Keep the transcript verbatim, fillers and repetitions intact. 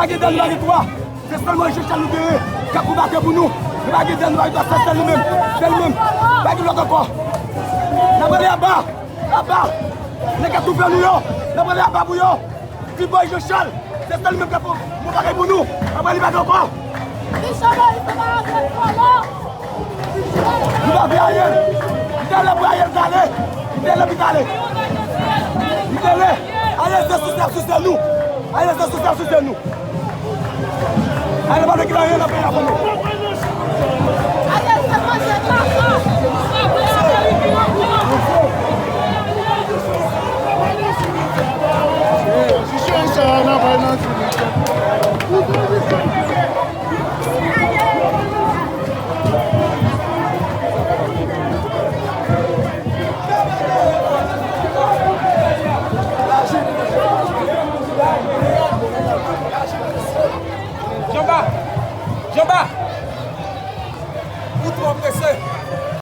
Pa gen dènn, pa gen twa. Se sèl Moyiz Jan Chal nou genyen k ap konbat pou nou. Nou pa gen dènn, nou pa gen twa, se sèl li menm. Sèl li menm. Pa gen lòt ankò. N ap rele Aba. Aba. Nèg k ap toufe nou yo. N ap rele Aba pou yo. Ti Moyiz Jan Chal. Se sèl li menm k ap fè yon bagay pou nou. Apre li pa gen ankò. Nou pa vle Ariel. Li te lè pou Ariel t ale. Li te lè pou l t ale. Li te lè. Ariel se souse l ap souse nou. Ariel se souse l ap souse nou. Ariel pa vle gen anyen nan peyi a pou nou. Janba! Janba! Ou twò prese!